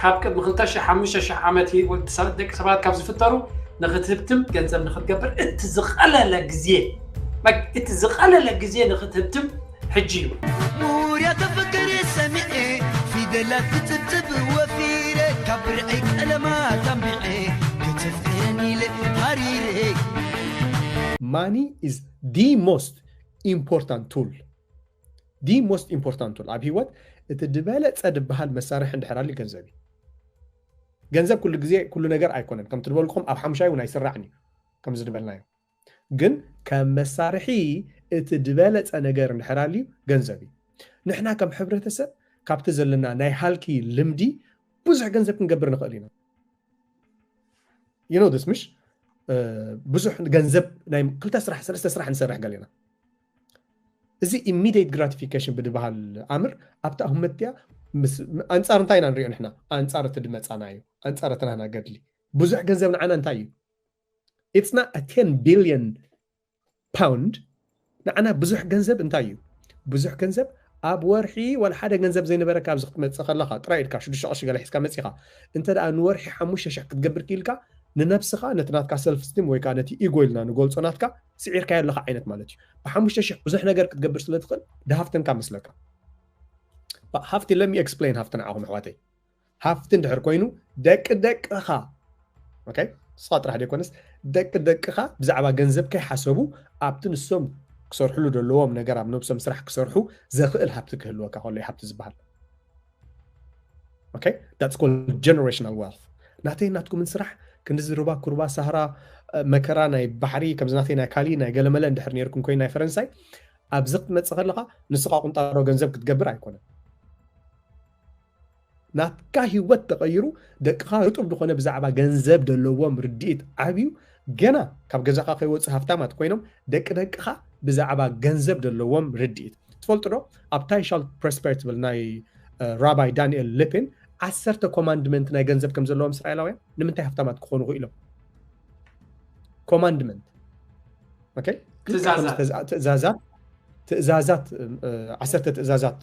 ካብ ቅድሚ ክልተ ሽሕ ሓሙሽተ ሽሕ ዓመት ሂ- ወዲ ሰብ ደቂ ሰባት ካብ ዝፍጠሩ ንክትህብትም ገንዘብ ንክትገብር እቲ ዝቐለለ ግዜ በ- እቲ ዝቐለለ ግዜ ንክትህብትም ሕጂ እዩ። ሙርያተ ፍቅር ሰሚዐ ፊደላት ክጽብጽብ ወፊረ ካብ ብርዐይ ቀለማት ኣንቢዐ ክትፍቅረኒ ኢለ ሃሪረ Money is the most important tool. The most important tool ኣብ ህይወት እቲ ዝበለፀ ዝበሃል መሳርሒ እንድሕር ኣልዩ ገንዘብ እዩ። ገንዘብ ኩሉ ግዜ ኩሉ ነገር ኣይኮነን። ከምቲ ዝበልኩም ኣብ ሓሙሻይ እውን ኣይስራዕን እዩ። ከምዚ ዝበልናዮ ግን ከም መሳርሒ እቲ ዝበለፀ ነገር እንድሕር ኣልዩ ገንዘብ እዩ። ንሕና ከም ሕብረተሰብ ካብቲ ዘለና ናይ ሃልኪ ልምዲ ብዙሕ ገንዘብ ክንገብር ንኽእል ኢና። You know this ምሽ ብዙሕ ገንዘብ ናይ ክልተ ስራሕ ሰለስተ ስራሕ ንሰርሕ ገሊና። እዚ immediate gratification ብድበሃል ኣምር ኣብታ ህመትያ ኣንፃር እንታይ ኢና ንሪኦ ንሕና? ኣንፃር እቲ ድመፃና እዩ። ኣንፃር እቲ ናና ገድሊ ብዙሕ ገንዘብ ንዓና እንታይ እዩ? It's not a ten billion pound ንዓና ብዙሕ ገንዘብ እንታይ እዩ? ብዙሕ ገንዘብ ኣብ ወርሒ ዋላ ሓደ ገንዘብ ዘይነበረካ ኣብዚ ክትመፅእ ከለካ ጥራይ ኢልካ ሽዱሽተ ቅርሺ ገለ ሒዝካ መፂኻ እንተ ደኣ ንወርሒ ሓሙሽተ ሽሕ ክትገብር ክኢልካ ንነብስኻ ነቲ ናትካ ሰልፍ ስቲም ወይ ከዓ ነቲ ኢጎ ኢልና ንገልፆ ናትካ ስዒርካዮ ኣለካ ዓይነት ማለት እዩ። ብሓሙሽተ ሽሕ ብዙሕ ነገር ክትገብር ስለ ትኽእል ድሃፍትንካ መስለካ። ሃፍቲ let me explain ሃፍቲ ንዓኹም ኣሕዋተይ። ሃፍቲ እንድሕር ኮይኑ ደቂ ደቅኻ okay ንስኻ ጥራሕ ዘይኮነስ ደቂ ደቅኻ ብዛዕባ ገንዘብ ከይሓሰቡ ኣብቲ ንሶም ክሰርሕሉ ዘለዎም ነገር ኣብ ነብሶም ስራሕ ክሰርሑ ዘኽእል ሃብቲ ክህልወካ ከሎ እዩ ሃብቲ ዝበሃል። Okay that's called generational wealth። ናተይ ናትኩምን ስራሕ ክንድዚ ሩባ ኩርባ ሳህራ መከራ ናይ ባሕሪ ከምዚ ናተይ ናይ ካሊ ናይ ገለመለ እንድሕር ነርኩም ኮይኑ ናይ ፈረንሳይ ኣብዚ ክትመፅእ ከለካ ንስኻ ቁንጣሮ ገንዘብ ክትገብር ኣይኮነን። ናትካ ህይወት ተቐይሩ ደቅኻ ርጡብ ዝኾነ ብዛዕባ ገንዘብ ዘለዎም ርድኢት ዓብዩ ገና ካብ ገዛኻ ከይወፅእ ሃፍታማት ኮይኖም ደቂ ደቅኻ ብዛዕባ ገንዘብ ዘለዎም ርድኢት ትፈልጡ ዶ? ኣብ ታይሻል ፕሮስፐር ትብል ናይ ራባይ ዳንኤል ሊፒን ዓሰርተ ኮማንድመንት ናይ ገንዘብ ከም ዘለዎም እስራኤላውያን ንምንታይ ሃፍታማት ክኾኑ ክኢሎም? ኮማንድመንት ትእዛዛት ትእዛዛት ዓሰርተ ትእዛዛት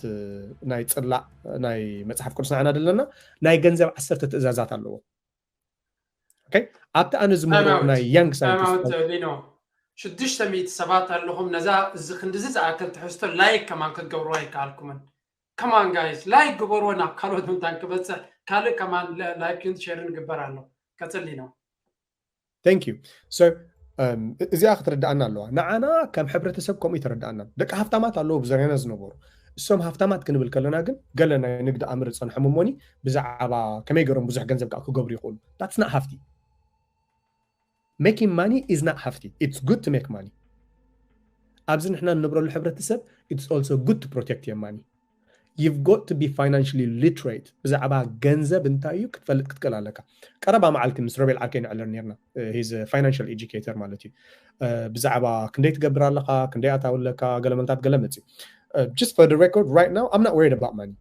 ናይ ፅላእ ናይ መፅሓፍ ቅዱስ ንዓና ዘለና ናይ ገንዘብ ዓሰርተ ትእዛዛት ኣለዎ። ኣብቲ ኣነ ዝምህሮ ናይ ያንግ ሳይንቲስት ሽዱሽተ ሚእቲ ሰባት ኣለኹም። ነዛ እዚ ክንድዚ ዝኣክል ትሕዝቶ ላይክ ከማን ክትገብርዋ ኣይከኣልኩምን። ከማን ጋይስ ላይክ ግበርዎ ናብ ካልኦት ምንታን ክበፅሕ ካልእ ከማን ላይክን ሸርን ግበር ኣሎ። ቀፅል ሊኖ። Thank you so እዚኣ ክትርድኣና ኣለዋ። ንዓና ከም ሕብረተሰብ ከምኡ ይተረድኣና። ደቂ ሃፍታማት ኣለዉ ብዙርያና ዝነበሩ እሶም ሃፍታማት ክንብል ከለና ግን ገለ ናይ ንግዲ ኣምር ዝፀንሖም እሞኒ ብዛዕባ ከመይ ገይሮም ብዙሕ ገንዘብ ከዓ ክገብሩ ይኽእሉ። That's not ሃፍቲ። Making money is not ሃፍቲ። It's good to make money። ኣብዚ ንሕና እንነብረሉ ሕብረተሰብ it's also good to protect your money. You've got to be financially literate። ብዛዕባ ገንዘብ እንታይ እዩ ክትፈልጥ ክትክእል ኣለካ። ቀረባ መዓልቲ ምስ ሮቤል ዓርከይ ንዕለል ነርና። He's a financial educator ማለት እዩ። ብዛዕባ ክንደይ ትገብር ኣለካ፣ ክንደይ ኣታዊ ኣለካ፣ ገለ መልታት ገለ መፅዩ። Just for the record right now I'm not worried about money።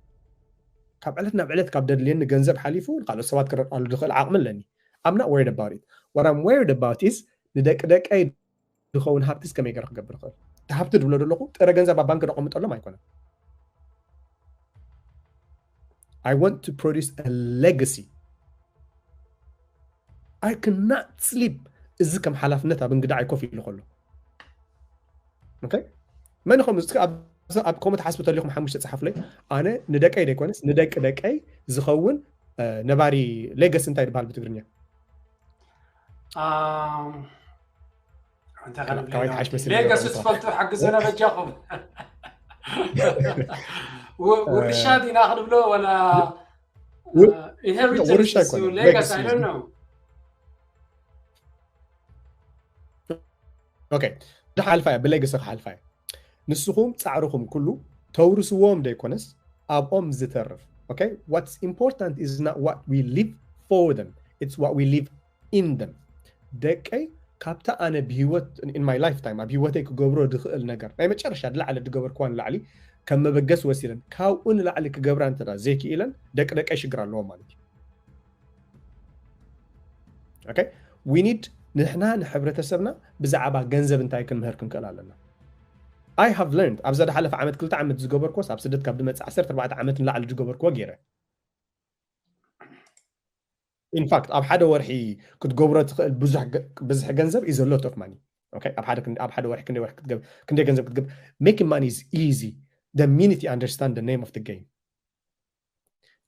ካብ ዕለት ናብ ዕለት ካብ ደድልየኒ ገንዘብ ሓሊፉ ንካልኦት ሰባት ክረድኣሉ ዝኽእል ዓቕሚ ኣለኒ። I'm not worried about it. What I'm worried about is ንደቂ ደቀይ ዝኸውን ሃብትስ ከመይ ገይረ ክገብር ይኽእል? እቲ ሃብቲ ዝብሎ ዘለኹ ጥረ ገንዘብ ኣብ ባንክ ደቐምጠሎም ኣይኮነን። I want to produce a legacy. I cannot sleep። እዚ ከም ሓላፍነት ኣብ እንግዳዓይ ኮፍ ኢሉ ከሎ መን ኢኹም ኣብ ከምኡ ትሓስቡ ተሊኹም ሓሙሽተ ፀሓፉለይ። ኣነ ንደቀይ ዘይኮነስ ንደቂ ደቀይ ዝኸውን ነባሪ ሌገሲ እንታይ ዝበሃል ብትግርኛ? ሌገሲ ትፈልጡ ሓግዙና በጃኹም። ውርሻ ዲና ክንብሎ ወላ ኢንሄሪተንስ ሌገሲ ኣይደን ነው። ዝሓልፋ እያ ብሌገሲ ክሓልፋ እያ። ንስኹም ፃዕርኹም ኩሉ ተውርስዎም ዘይኮነስ ኣብኦም ዝተርፍ። What's important is not what we leave for them, it's what we leave in them. ደቀይ ካብታ ኣነ ብሂወት in my lifetime ኣብ ሂወተይ ክገብሮ ዝኽእል ነገር ናይ መጨረሻ ዝለዓለ ዝገበርክዋ ንላዕሊ ከም መበገሲ ወሲደን ካብኡ ንላዕሊ ክገብራ እንተ ዘይክኢለን ደቂ ደቀይ ሽግር ኣለዎም ማለት እዩ። We need ንሕና ንሕብረተሰብና ብዛዕባ ገንዘብ እንታይ ክንምህር ክንክእል ኣለና። I have learned ኣብዛ ዝሓለፈ ዓመት ክልተ ዓመት ዝገበርክዎስ ኣብ ስደት ካብ ዝመፅእ ዓሰርተ ኣርባዕተ ዓመት ንላዕሊ ዝገበርክዎ ገይረ። In fact ኣብ ሓደ ወርሒ ክትገብሮ ትኽእል ብዙሕ ገ- ብዝሕ ገንዘብ is a lot of money. Okay? ኣብ ሓደ ክንደ- ኣብ ሓደ ወርሒ ክንደይ ወርሒ ክትገብ ክንደይ ገንዘብ ክትገብ making money is easy the minute you understand the name of the game.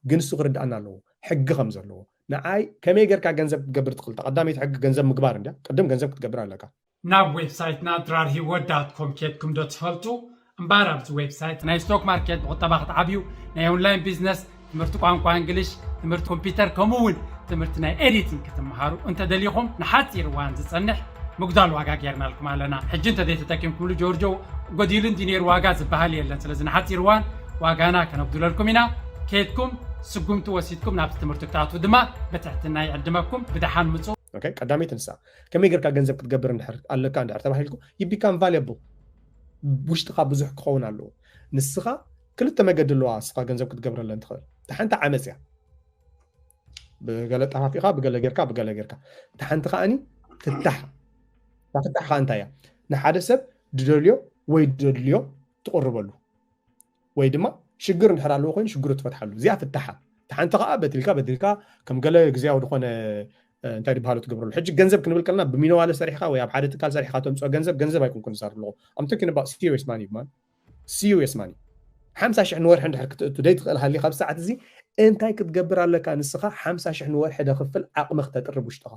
ግን እሱ ክርድኣና ኣለዎ ሕጊ ከም ዘለዎ። ንዓይ ከመይ ጌርካ ገንዘብ ክትገብር ትኽእል? ቀዳመይቲ ሕጊ ገንዘብ ምግባር እንድያ። ቅድም ገንዘብ ክትገብር ኣለካ። ናብ ዌብሳይትና ድራር ሂወት ዳት ኮም ኬድኩም ዶ ትፈልጡ? እምበኣር ኣብዚ ዌብሳይት ናይ ስቶክ ማርኬት ብቁጠባ ክትዓብዩ፣ ናይ ኦንላይን ቢዝነስ፣ ትምህርቲ ቋንቋ እንግሊሽ፣ ትምህርቲ ኮምፒውተር ከምኡ እውን ትምህርቲ ናይ ኤዲቲንግ ክትመሃሩ እንተደሊኹም ንሓፂር እዋን ዝፀንሕ ምጉዳል ዋጋ ጌርናልኩም ኣለና። ሕጂ እንተዘይተጠቂምኩምሉ ጆርጆ ጎዲሉ እንዲ ነይሩ ዋጋ ዝበሃል የለን። ስለዚ ንሓፂር እዋን ዋጋና ከነጉድለልኩም ኢና። ከይድኩም ስጉምቲ ወሲድኩም ናብቲ ትምህርቲ ክትኣትዉ ድማ ብትሕትና ይዕድመኩም። ብደሓን ምፁ። ቀዳመይቲ ንሳ ከመይ ጌርካ ገንዘብ ክትገብር ኣለካ እንድሕር ተባሂልኩ you become valuable ውሽጥኻ ብዙሕ ክኸውን ኣለዎ። ንስኻ ክልተ መገዲ ኣለዋ ንስኻ ገንዘብ ክትገብረለን ትኽእል። እታ ሓንቲ ዓመፅ እያ። ብገለ ጠፋፊኻ ብገለ ጌርካ ብገለ ጌርካ እታ ሓንቲ ከዓኒ ፍታሕ። እታ ፍታሕ ከዓ እንታይ እያ? ንሓደ ሰብ ድደልዮ ወይ ድደልዮ ትቕርበሉ ወይ ድማ ሽግር እንድሕር ኣለዎ ኮይኑ ሽግሩ ትፈትሓሉ። እዚኣ ፍታሓ። እታ ሓንቲ ከዓ በትልካ በትልካ ከም ገለ ግዜያዊ ዝኾነ እንታይ ድበሃሉ ትገብረሉ። ሕጂ ገንዘብ ክንብል ከለና ብሚነዋለ ሰሪሕካ ወይ ኣብ ሓደ ትካል ሰሪሕካ ተምፅኦ ገንዘብ ገንዘብ ኣይኮንኩን ዝዛረብ ኣለኹ። I'm talking about serious money man. Serious money. ሓምሳ ሽሕ ንወርሒ እንድሕር ክትእቱ ደይ ትኽእል ሃሊኻ ብሰዓት እዚ እንታይ ክትገብር ኣለካ ንስኻ ሓምሳ ሽሕ ንወርሒ ደኽፍል ዓቕሚ ክተጥርብ ውሽጥኻ?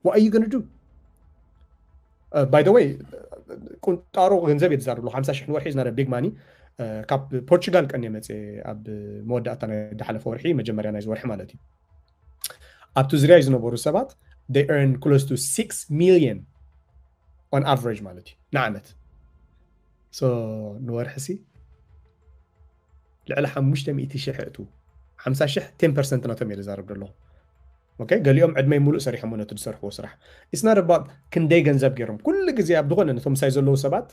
What are you gonna do? Uh, by the way ቁንጣሮ ገንዘብ እየ ዝዛረብ ኣለኹ። ሓምሳ ሽሕ ንወርሒ is not a big money. ካብ ፖርቹጋል ቀን እየ መፅእ ኣብ መወዳእታ ናይ ዝሓለፈ ወርሒ መጀመርያ ናይዚ ወርሒ ማለት እዩ። ኣብቲ ዙርያ ዝነበሩ ሰባት they earn close to six million on average ማለት እዩ ንዓመት። So ንወርሒ ሲ ልዕሊ ሓሙሽተ ሚእቲ ሽሕ እቱ ሓምሳ ሽሕ ten percent ናቶም እየ ዝዛረብ ዘለኹ። Okay? ገሊኦም ዕድመይ ሙሉእ ሰሪሖም ነቲ ዝሰርሕዎ ስራሕ it's not about ክንደይ ገንዘብ ገይሮም ኩሉ ግዜ ኣብ ዝኾነ ነቶም ምሳይ ዘለዉ ሰባት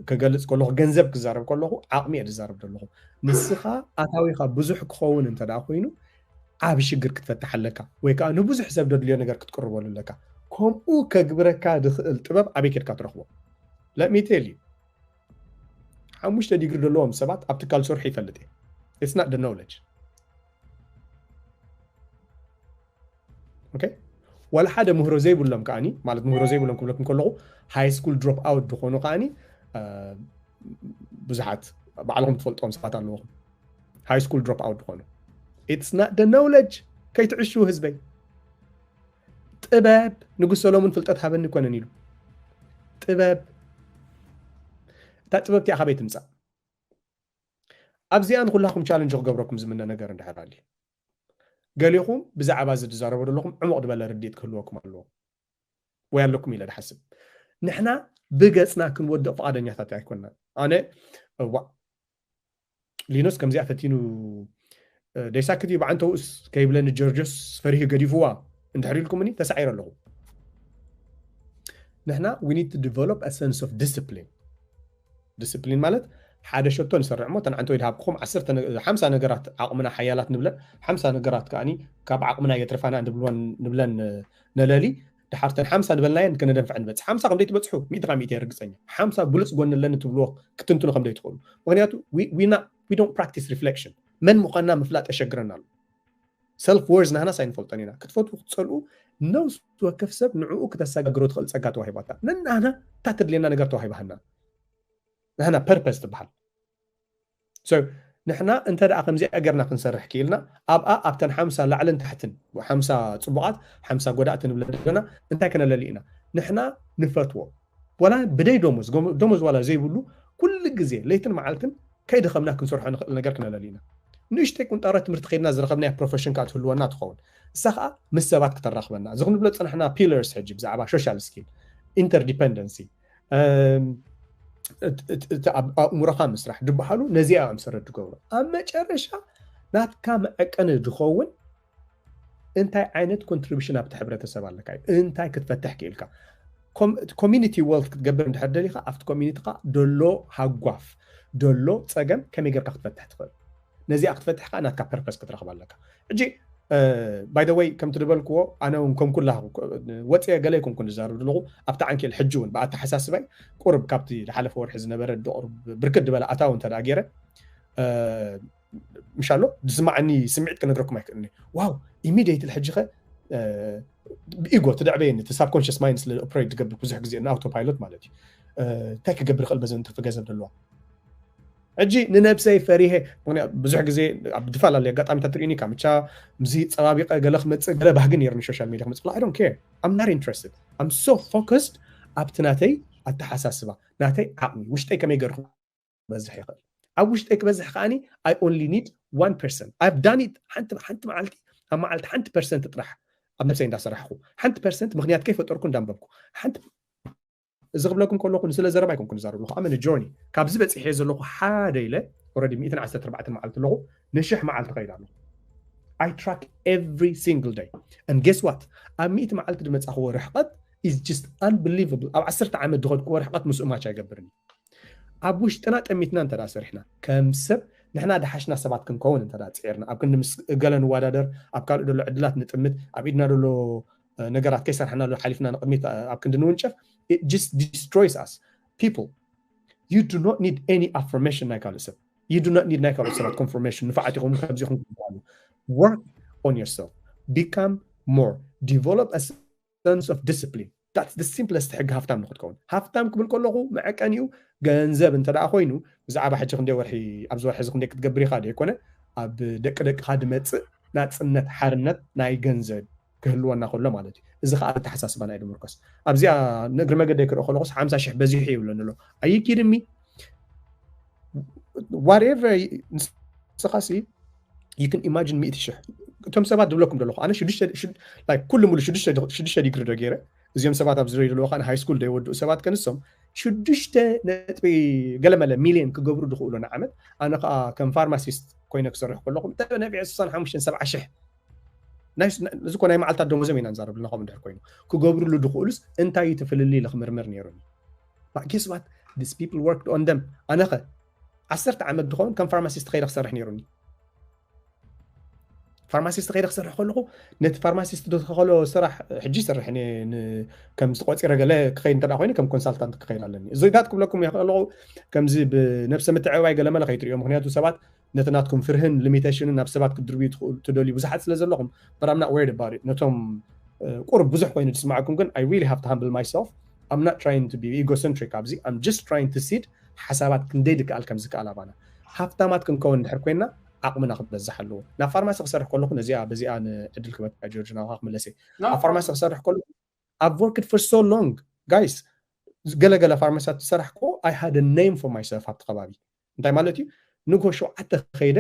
ክገልፅ ከለኹ ገንዘብ ክዛረብ ከለኹ ዓቕሚ እየ ዝዛረብ ዘለኹ። ንስኻ ኣታዊኻ ብዙሕ ክኸውን እንተ ደኣ ኮይኑ ዓብ ሽግር ክትፈትሕ ኣለካ ወይ ከዓ ንብዙሕ ሰብ ደድልዮ ነገር ክትቅርበሉ ኣለካ። ከምኡ ከግብረካ ዝኽእል ጥበብ ኣበይ ኬድካ ትረኽቦ? Let me tell you ሓሙሽተ ዲግሪ ዘለዎም ሰባት ኣብ ትካል ሰርሑ ይፈልጥ እየ። It's not the knowledge. Okay? ዋላ ሓደ ምህሮ ዘይብሎም ከዓኒ ማለት ምህሮ ዘይብሎም ክብለኩም ከለኹ high school drop out ዝኾኑ ከዓኒ ብዙሓት ባዕልኹም ትፈልጥዎም ሰባት ኣለውኹም። High school drop out ዝኾኑ it's not the knowledge። ከይትዕሹ ህዝበይ። ጥበብ ንጉስ ሰሎሙን ፍልጠት ሃበኒ ኮነን ኢሉ። ጥበብ እታ ጥበብ እቲኣ ካበይ ትምፃእ? ኣብዚኣ ንኩላኩም ቻለንጅ ክገብረኩም ዝምነ ነገር እንድሕር ኣልዩ ገሊኹም ብዛዕባ እዚ ትዛረቡ ዘለኹም ዕሙቕ ዝበለ ርድኢት ክህልወኩም ኣለዎ ወይ ኣለኩም ኢለ ድሓስብ። ንሕና ብገፅና ክንወድቕ ፍቓደኛታት ኣይኮንና። ኣነ እዋ ሊኖስ ከምዚኣ ፈቲኑ ደይሳክት እዩ ብዓንተውስ ከይብለኒ ጀርጆስ ፈሪሁ ገዲፍዋ እንድሕር ኢልኩምኒ ተሳዒረ ኣለኹ። ንሕና we need to develop a sense of discipline. ዲስፕሊን ማለት ሓደ ሸቶ ንሰርዕ እሞ ተን ዓንተ ወይ ድሃብኩም ሓምሳ ነገራት ዓቕምና ሓያላት ንብለን ሓምሳ ነገራት ከዓኒ ካብ ዓቕምና የትርፋና ንብለን ነለሊ ድሓር ተን ሓምሳ ንበልናየን ከነደንፍዐ ንበፅሕ ሓምሳ ከም ዘይትበፅሑ ሚእቲ ካብ ሚእቲ ርግፀኛ ሓምሳ ብሉፅ ጎኒ ኣለኒ ትብልዎ ክትንትኑ ከም ዘይትኽእሉ ምክንያቱ we don't practice reflection መን ምዃንና ምፍላጥ የሸግረና ኣሎ። ሰልፍ ወርዝ ናህናስ ኣይንፈልጦን ኢና። ክትፈትዉ ክትፀልኡ ነብሲ ወከፍ ሰብ ንዕኡ ክተሰጋግሮ ትኽእል ፀጋ ተዋሂባታ ነናህና እታ ትድልየና ነገር ተዋሂባህና ናህና ፐርፐስ ትበሃል። ንሕና እንተ ደኣ ከምዚኣ ገርና ክንሰርሕ ክኢልና ኣብኣ ኣብተን ሓምሳ ላዕልን ታሕትን ሓምሳ ፅቡቓት ሓምሳ ጎዳእቲ ንብለን ዘለና እንታይ ከነለሊ ኢና? ንሕና ንፈትዎ ዋላ ብደይ ደሞዝ ደሞዝ ዋላ ዘይብሉ ኩሉ ግዜ ለይትን መዓልትን ከይደኸምና ክንሰርሖ ንኽእል ነገር ክነለሊ ኢና። ንእሽተይ ቁንጣሮ ትምህርቲ ከይድና ዝረኸብናያ ፕሮፌሽን ከዓ ትህልወና ትኸውን። እሳ ከዓ ምስ ሰባት ክተራኽበና እዚ ክንብሎ ዝፀናሕና ፒለርስ ሕጂ ብዛዕባ ሶሻል ስኪል ኢንተርዲፐንደንሲ ኣእምሮኻ ምስራሕ ዝበሃሉ ነዚኣ እዮም ሰረት ዝገብሩ። ኣብ መጨረሻ ናትካ መዐቀኒ ዝኸውን እንታይ ዓይነት ኮንትሪቢሽን ኣብቲ ሕብረተሰብ ኣለካ እዩ እንታይ ክትፈትሕ ክኢልካ ኮሚኒቲ ወልት ክትገብር እንድሕር ደሊካ ኣብቲ ኮሚኒቲካ ደሎ ሃጓፍ ደሎ ፀገም ከመይ ጌርካ ክትፈትሕ ትኽእል ነዚኣ ክትፈትሕ ከዓ ናትካ ፐርፐስ ክትረኽብ ኣለካ። ሕጂ ባይ ወይ ከምቲ ዝበልክዎ ኣነ እውን ከም ኩላ ወፅየ ገለ ይኮንኩ ዝዛረብ ዘለኹ ኣብቲ ዓንኬል ሕጂ እውን ብኣተሓሳስባይ ቁርብ ካብቲ ዝሓለፈ ወርሒ ዝነበረ ብርክት ዝበለ ኣታዊ እንተ ገይረ ምሻሎ ዝስማዓኒ ስምዒት ክነግረኩም ኣይክእልኒ። ዋው ኢሚዲየትሊ ሕጂ ኸ ኢጎ ትደዕበየኒ፣ እቲ ሳብኮንሽስ ማይንድ ስለ ኦፕሬት ዝገብር ብዙሕ ግዜ ን ኣውቶፓይሎት ማለት እዩ። እንታይ ክገብር ይኽእል በዚ ንትርፊ ገንዘብ ዘለዋ? ሕጂ ንነብሰይ ፈሪሄ ብዙሕ ግዜ ኣብ ዝተፈላለዩ ኣጋጣሚታት ትርእዩኒ፣ ካምቻ ምዚ ፀባቢቀ ገለ ክመፅእ ገለ ባህጊ ነይሩ ንሶሻል ሚዲያ ክመፅእ። I don't care, I'm not interested, I'm so focused ኣብቲ ናተይ ኣተሓሳስባ፣ ናተይ ዓቕሚ፣ ውሽጠይ ከመይ ገርኩ ክበዝሕ ይኽእል። ኣብ ውሽጠይ ክበዝሕ ከዓኒ I only need one percent. I've done it ሓንቲ ሓንቲ መዓልቲ ኣብ መዓልቲ ሓንቲ ፐርሰንት ጥራሕ ኣብ ነብሰይ እንዳሰራሕኩ ሓንቲ ፐርሰንት ምክንያት ከይፈጠርኩ እንዳንበብኩ ሓንቲ እዚ ክብለኩም ከለኹ ንስለ ዘረባ ኣይኮንኩ ንዛረብ ኣለኹ ኣመን ጆርኒ ካብዚ በፂሐ ዘለኹ ሓደ ኢለ ኦረዲ ሚእትን ዓሰርተ ኣርባዕተን መዓልቲ ኣለኹ ንሽሕ መዓልቲ ከይድ ኣለኹ። I track every single day and guess what? ኣብ ሚእቲ መዓልቲ ዝመፃኽዎ ርሕቐት is just unbelievable። ኣብ ዓሰርተ ዓመት ዝኸድክዎ ርሕቐት ምስኡ ማች ኣይገብርን እዩ። ኣብ ውሽጥና ጠሚትና እንተ ሰሪሕና ከም ሰብ ንሕና ድሓሽና ሰባት ክንከውን እንተ ፅዒርና ኣብ ክንዲ ምስ ገለ ንወዳደር ኣብ ካልእ ደሎ ዕድላት ንጥምት ኣብ ኢድና ደሎ ነገራት ከይሰርሕናሉ ሓሊፍና ንቅድሚት ኣብ ክንዲ ንውንጨፍ just destroys us people. You do not need any affirmation ናይ ካልእ ሰብ. You do not need ናይ ካልእ ሰባት confirmation ንፋዓት ኢኹም ከምዚ ኢኹም ትበሃሉ። Work on yourself, become more, develop a sense of discipline. That's the simplest ሕጊ ሃፍታም ንክትከውን። ሃፍታም ክብል ከለኹ መዐቀኒኡ ገንዘብ እንተ ደኣ ኮይኑ ብዛዕባ ሕጂ ክንደይ ወርሒ ኣብዚ ወርሒ እዚ ክንደይ ክትገብር ኢኻ ዘይኮነ ኣብ ደቂ ደቅኻ ድመፅእ ናፅነት ሓርነት ናይ ገንዘብ ክህልወና ከሎ ማለት እዩ። እዚ ከዓ ኣተሓሳስባና እዩ ድምርኮስ። ኣብዚኣ ንእግሪ መገደይ ክርኢ ከለኹስ ሓምሳ ሽሕ በዚሑ ይብለኒ ኣሎ። Are you kidding me? Whatever ንስኻሲ you can imagine ሚእቲ ሽሕ እቶም ሰባት ድብለኩም ዘለኹ ኣነ ኩሉ ሙሉ ሽዱሽተ ዲግሪ ዶ ገይረ እዚኦም ሰባት ኣብ ዝረዩ ዘለዉ ከዓ ሃይ ስኩል ዘይወድኡ ሰባት ከንሶም ሽዱሽተ ነጥቢ ገለመለ ሚልዮን ክገብሩ ዝኽእሉ ንዓመት ኣነ ከዓ ከም ፋርማሲስት ኮይነ ክሰርሕ ከለኹ ነቢዐ ስሳን ሓሙሽተን ሰብዓ ሽሕ እዚ ኮ ናይ መዓልታት ደሞዞም ኢና ንዛረብ ኣለና ከምኡ እንድሕር ኮይኑ ክገብርሉ ዝኽእሉስ እንታይ እዩ እቲ ፍልልይ ኢለ ክምርምር ነይሩኒ። Guess what? These people worked on them. ኣነኸ ዓሰርተ ዓመት ዝኸውን ከም ፋርማሲስት ከይደ ክሰርሕ ነይሩኒ። ፋርማሲስት ከይደ ክሰርሕ ከለኹ ነቲ ፋርማሲስት ዝተኸሎ ስራሕ ሕጂ ይሰርሕ ከም ዝተቆፂረ ገለ ክኸይድ እንተ ኮይኑ ከም ኮንሳልታንት ክኸይድ ኣለኒ። እዚታት ክብለኩም ከለኹ ከምዚ ብነብሰ ምትዕባይ ገለመለ ከይትሪኦ ምክንያቱ ሰባት ነቲ ናትኩም ፍርህን ሊሚቴሽንን ናብ ሰባት ክትድርብዩ ትደልዩ ብዙሓት ስለ ዘለኹም but I'm not worried about it። ነቶም ቁሩብ ብዙሕ ኮይኑ ዝስማዓኩም ግን I really have to humble myself. I'm not trying to be egocentric ኣብዚ I'm just trying to seed ሓሳባት ክንደይ ድከኣል ከም ዝከኣል ኣባና ሃፍታማት ክንከውን እንድሕር ኮይና ዓቕምና ክበዝሕ ኣለዎ። ናብ ፋርማሲ ክሰርሕ ከለኹ ነዚኣ በዚኣ ንዕድል ክበካ ጆርጅ ናኻ ክምለሰ ኣብ ፋርማሲ ክሰርሕ ከለኹ I've worked for so long guys ገለገለ ፋርማሲታት ዝሰራሕኩ I had a name for myself ኣብቲ ከባቢ እንታይ ማለት እዩ ንጎ ሸውዓተ ከይደ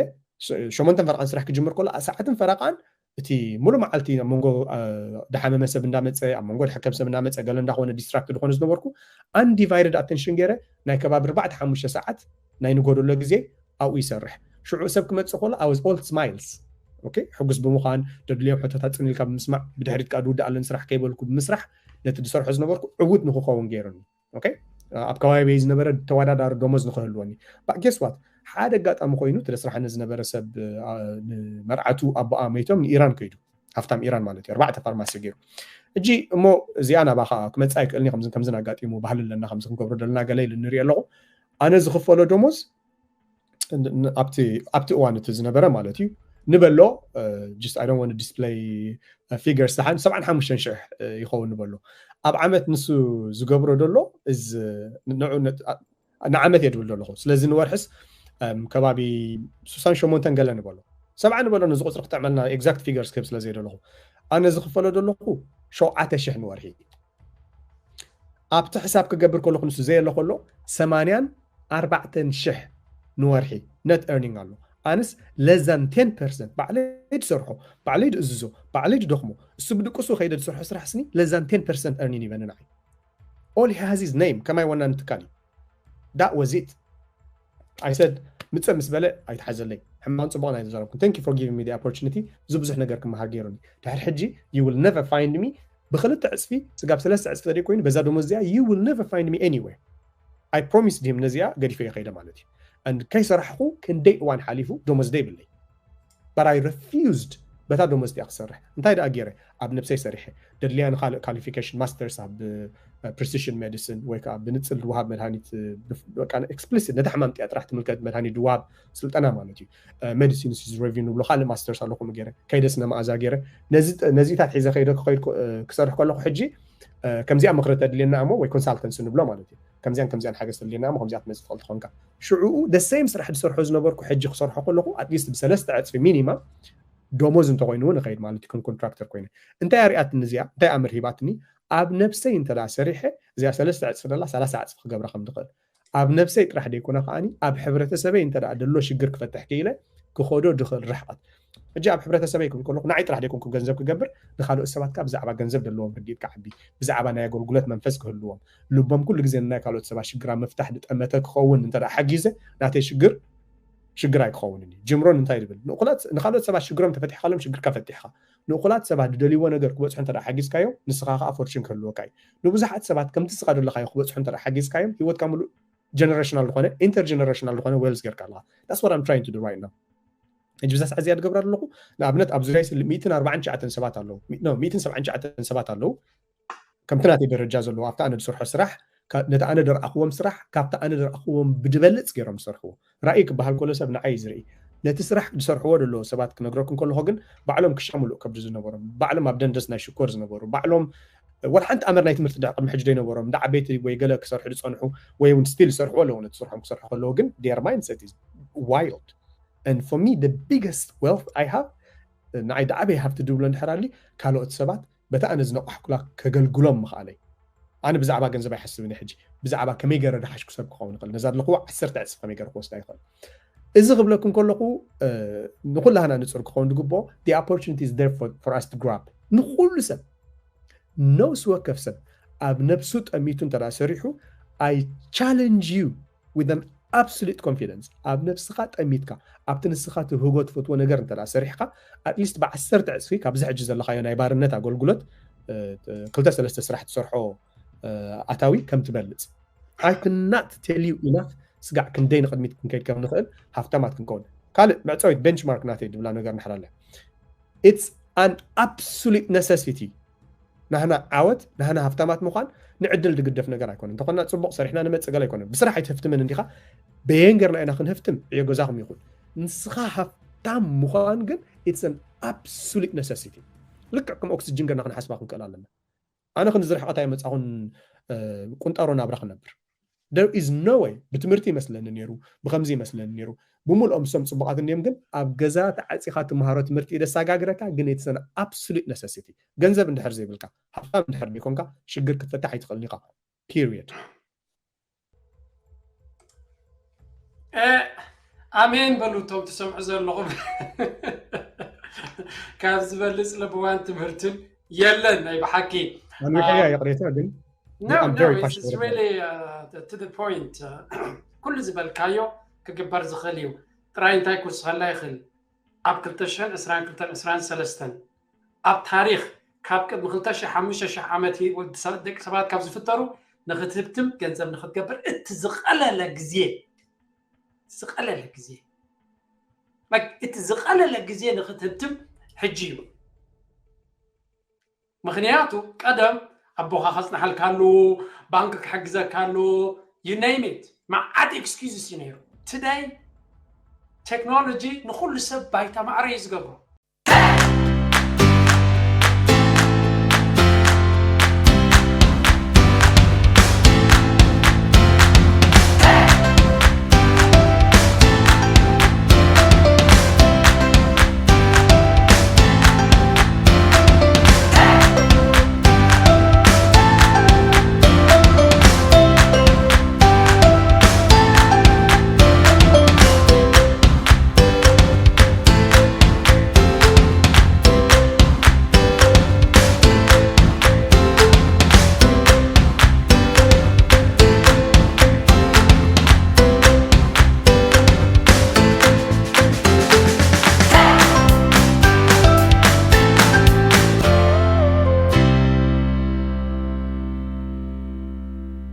ሸሞንተን ፈረቃን ስራሕ ክጅምር ከሎ ሰዓትን ፈረቃን እቲ ሙሉ መዓልቲ ኣብ መንጎ ድሓመመ ሰብ እንዳመፀ ኣብ መንጎ ድሕከም ሰብ እንዳመፀ ገለ እንዳኾነ ዲስትራክት ዝኾነ ዝነበርኩ undivided attention ገይረ ናይ ከባቢ ኣርባዕተ ሓሙሽተ ሰዓት ናይ ንጎ ደሎ ግዜ ኣብኡ ይሰርሕ ሽዑ ሰብ ክመፅእ ከሎ I was all smiles ሕጉስ ብምዃን ደድልዮም ሕቶታት ፅን ኢልካ ብምስማዕ ብድሕሪት ከዓ ድውዳእ ኣለኒ ስራሕ ከይበልኩ ብምስራሕ ነቲ ዝሰርሖ ዝነበርኩ ዕዉት ንክኸውን ገይሩኒ። ኣብ ከባቢ ዝነበረ ተወዳዳሪ ደሞዝ ንክህልወኒ guess what ሓደ ኣጋጣሚ ኮይኑ ትደስራሓኒ ዝነበረ ሰብ ንመርዓቱ ኣቦኣ መይቶም ንኢራን ከይዱ ሃፍታም ኢራን ማለት እዩ ኣርባዕተ ፋርማሲ ገይሩ እጂ እሞ እዚኣ ናባኻ ክመፅእ ኣይክእልኒ ከምዝን ኣጋጢሙ ባህሊ ኣለና ከምዚ ክንገብሮ ዘለና ገለ ኢሉ ንሪኦ ኣለኹ ኣነ ዝኽፈሎ ደሞዝ ኣብቲ እዋን እቲ ዝነበረ ማለት እዩ ንበሎ just I don't want to display figures ሰሓን ሰብዓን ሓሙሽተን ሽሕ ይኸውን ንበሎ ኣብ ዓመት ንሱ ዝገብሮ ደሎ ንዓመት እየ ድብል ዘለኹ ስለዚ ንወርሕስ ከባቢ ሱሳን ሸሞንተን ገለ ንበሎ ሰብዓ ንበሎ ነዚ ቁፅሪ ክጥዕመልና exact figures ክህብ ስለ ዘይደለኹ ኣነ ዝኽፈሎ ዘለኹ ሸውዓተ ሽሕ ንወርሒ ኣብቲ ሕሳብ ክገብር ከለኹ ንሱ ዘየለ ከሎ ሰማንያን ኣርባዕተን ሽሕ ንወርሒ net earning ኣሎ ኣንስ less than ten percent ባዕለይ ድሰርሖ ባዕለይ ድእዝዞ ባዕለይ ድደኽሞ እሱ ብድቅሱ ከይደ ዝሰርሖ ስራሕ ስኒ less than ten percent earning ይበኒ ንዓይ all he has his name ከማይ ወናኒ ትካል እዩ that was it I said ምፀ ምስ በለ ኣይትሓዘለይ ሕማን ፅቡቕ ናይ ተዛረብኩም thank you for giving me the opportunity እዚ ብዙሕ ነገር ክመሃር ገይሩኒ ድሕር ሕጂ you will never find me ብክልተ ዕፅፊ ስጋብ ሰለስተ ዕፅፊ ተደይ ኮይኑ በዛ ደሞዝ እዚኣ you will never find me anywhere I promised him ነዚኣ ገዲፈ ይኸይደ ማለት እዩ and ከይሰራሕኹ ክንደይ እዋን ሓሊፉ ደሞዝ ደይብለይ but I refused በታ ደሞዝ እቲኣ ክሰርሕ። እንታይ ደኣ ገይረ? ኣብ ነብሰይ ሰሪሐ። ደድልያ ንኻልእ ኳሊፊኬሽን፣ ማስተርስ ኣብ ፕሪሲሽን ሜዲሲን ወይ ከዓ ብንፅል ዝወሃብ መድሃኒት፣ በቃ ኤክስፕሊሲት ነታ ሕማም እቲኣ ጥራሕ ትምልከት መድሃኒት ዝወሃብ ስልጠና ማለት እዩ። ሜዲሲን ዊዝ ሬቨኒው ንብሎ ካልእ ማስተርስ ኣለኹም ገይረ፣ ከይደ ስነ መኣዛ ገይረ። ነዚታት ሒዘ ከይደ ክኸይድ ክሰርሕ ከለኹ ሕጂ ከምዚኣ ምኽሪ ተድልየና እሞ ወይ ኮንሳልተንሲ ንብሎ ማለት እዩ። ከምዚኣን ከምዚኣን ሓገዝ ተድልየና እሞ ከምዚኣ ትመፅእ ትኽእል ትኾንካ። ሽዑኡ ደሰይም ስራሕ ዝሰርሖ ዝነበርኩ ሕጂ ክሰርሖ ከለኹ ኣትሊስት ብሰለስተ ዕፅፊ ሚኒማ ደሞዝ እንተኮይኑ እውን እኸይድ ማለት እዩ። ከም ኮንትራክተር ኮይነ እንታይ ኣሪኣትኒ እዚኣ እንታይ ኣምር ሂባትኒ? ኣብ ነብሰይ እንተ ሰሪሐ እዚኣ ሰለስተ ዕፅፊ ደላ ሰላሳ ዕፅፊ ክገብራ ከም ዝኽእል ኣብ ነብሰይ ጥራሕ ደይኮነ ከዓኒ ኣብ ሕብረተሰበይ እንተ ደሎ ሽግር ክፈትሕ ክኢለ ክኸዶ ድኽእል ርሕቐት። ሕጂ ኣብ ሕብረተሰበይ ክብል ከለኹ ንዓይ ጥራሕ ደይኮንኩ ገንዘብ ክገብር ንካልኦት ሰባት ከዓ ብዛዕባ ገንዘብ ዘለዎም ርድኢት ክዓቢ፣ ብዛዕባ ናይ ኣገልግሎት መንፈስ ክህልዎም፣ ልቦም ኩሉ ግዜ ንናይ ካልኦት ሰባት ሽግራ ምፍታሕ ዝጠመተ ክኸውን እንተ ሓጊዘ ናተይ ሽግር ሽግር ኣይክኸውንን እዩ። ጅም ሮን እንታይ ዝብል ንእኩላት ንካልኦት ሰባት ሽግሮም ተፈቲሕካሎም ሽግርካ ፈቲሕካ ንእኩላት ሰባት ዝደልይዎ ነገር ክበፅሑ እንተ ሓጊዝካዮም ንስኻ ከዓ ፎርችን ክህልወካ እዩ። ንብዙሓት ሰባት ከምቲ ንስኻ ዘለኻዮ ክበፅሑ እንተ ሓጊዝካዮም ህይወትካ ሙሉእ ጀነሬሽናል ዝኾነ ኢንተርጀነሬሽናል ዝኾነ ዌልዝ ጌርካ ኣለኻ። That's what I'm trying to do right now። ሕጂ ብዛ ሰዓት እዚኣ ዝገብራ ዘለኹ ንኣብነት ኣብ ዙርያ ሚእትን ኣርባዓን ትሽዓተን ሰባት ኣለዉ፣ ሚእትን ሰብዓን ትሽዓተን ሰባት ኣለዉ ከምቲ ናተይ ደረጃ ዘለዉ ኣብቲ ኣነ ዝሰርሖ ስራሕ ነቲ ኣነ ደርኣኽዎም ስራሕ ካብቲ ኣነ ደርኣኽዎም ብድበልፅ ገይሮም ዝሰርሕዎ። ራእይ ክበሃል ከሎ ሰብ ንዓይ ዝርኢ ነቲ ስራሕ ዝሰርሕዎ ዘለዉ ሰባት ክነግረኩም ከለኹ ግን ባዕሎም ክሻ ሙሉእ ከብዲ ዝነበሮም ባዕሎም ኣብ ደንደስ ናይ ሽኮር ዝነበሩ ባዕሎም ወላ ሓንቲ ኣመር ናይ ትምህርቲ ድሕሪ ቅድሚ ሕጂ ዘይነበሮም እንዳ ዓበይቲ ወይ ገለ ክሰርሑ ዝፀንሑ ወይ እውን ስቲል ዝሰርሕዎ ኣለዉ ነቲ ስርሖም ክሰርሑ ከለዉ ግን their mindset is wild and for me the biggest wealth I have ንዓይ ዝዓበየ ሃብቲ ድብሎ እንድሕር ኣሊ ካልኦት ሰባት በታ ኣነ ዝነቋሕኩላ ከገልግሎም ምኽኣለይ። ኣነ ብዛዕባ ገንዘብ ኣይሓስብን ሕጂ ብዛዕባ ከመይ ገረ ድሓሽኩ ሰብ ክኸውን ይኽእል ነዛ ኣለኽዎ ዓሰርተ ዕፅፍ ከመይ ገረ ክወስዳ ይኽእል። እዚ ክብለኩም ከለኹ ንኩላህና ንፁር ክኸውን ዝግብኦ the opportunity is there for, for us to grab ንኩሉ ሰብ ነብሲ ወከፍ ሰብ ኣብ ነብሱ ጠሚቱ እንተ ሰሪሑ I challenge you with an absolute confidence ኣብ ነብስኻ ጠሚትካ ኣብቲ ንስኻ ትብህጎ ትፈትዎ ነገር እንተ ሰሪሕካ ኣትሊስት ብዓሰርተ ዕፅፊ ካብዚ ሕጂ ዘለኻዮ ናይ ባርነት ኣገልግሎት ክልተ ሰለስተ ስራሕ ትሰርሖ ኣታዊ ከም ትበልፅ I cannot tell you enough ስጋዕ ክንደይ ንቕድሚት ክንከይድ ከም ንኽእል ሃፍታማት ክንከውን ካልእ መዕፀዊት ቤንችማርክ ናተይ ድብላ ነገር ንሕራለ it's an absolute necessity ናህና ዓወት ናህና ሃፍታማት ምዃን ንዕድል ድግደፍ ነገር ኣይኮነ እንተኾና ፅቡቕ ሰሪሕና ንመፅእ ገለ ኣይኮነ ብስራሕ ኣይትህፍትምን እንዲኻ በየን ገርና ኢና ክንህፍትም ዕዮ ገዛኹም ይኹን ንስኻ ሃፍታም ምዃን ግን it's an absolute necessity ልክዕ ከም ኦክስጅን ገርና ክንሓስባ ክንክእል ኣለና ኣነ ክንዚ ርሕቐት ኣይመፃኹን ቁንጣሮ ናብራ ክነብር there is no way ብትምህርቲ ይመስለኒ ነይሩ ብከምዚ ይመስለኒ ነይሩ ብምልኦም እሶም ፅቡቃት እንዲዮም ግን ኣብ ገዛ ተዓፂኻ ትምሃሮ ትምህርቲ ደሳጋግረካ ግን it's an absolute necessity ገንዘብ እንድሕር ዘይብልካ ሃብታም እንድሕር ዘይኮንካ ሽግር ክትፈታሕ ኣይትኽእልን ኢኻ period ኣሜን በሉ እቶም ትሰምዑ ዘለኹም ካብ ዝበልፅ ልብዋን ትምህርትን የለን ናይ ብሓቂ ኣንዊሐያ ይቕሬታ ግን no, no, it's really uh, to the point ኩሉ ዝበልካዮ ክግበር ዝኽእል እዩ ጥራይ እንታይ ክውስኸላ ይኽእል ኣብ ክልተ ሽሕን ዕስራን ክልተን ዕስራን ሰለስተን ኣብ ታሪኽ ካብ ቅድሚ ክልተ ሽሕ ሓሙሽተ ሽሕ ዓመት ደቂ ሰባት ካብ ዝፍጠሩ ንኽትህብትም ገንዘብ ንኽትገብር እቲ ዝቐለለ ግዜ ዝቐለለ ግዜ እቲ ዝቐለለ ግዜ ንኽትህብትም ሕጂ እዩ ምኽንያቱ ቀደም ኣቦኻ ከፅናሓልካ ኣለዎ ባንክ ክሕግዘካ ኣለዎ you name it መዓት excuses እዩ ነይሩ today ቴክኖሎጂ ንኩሉ ሰብ ባይታ ማዕረ እዩ ዝገብሮ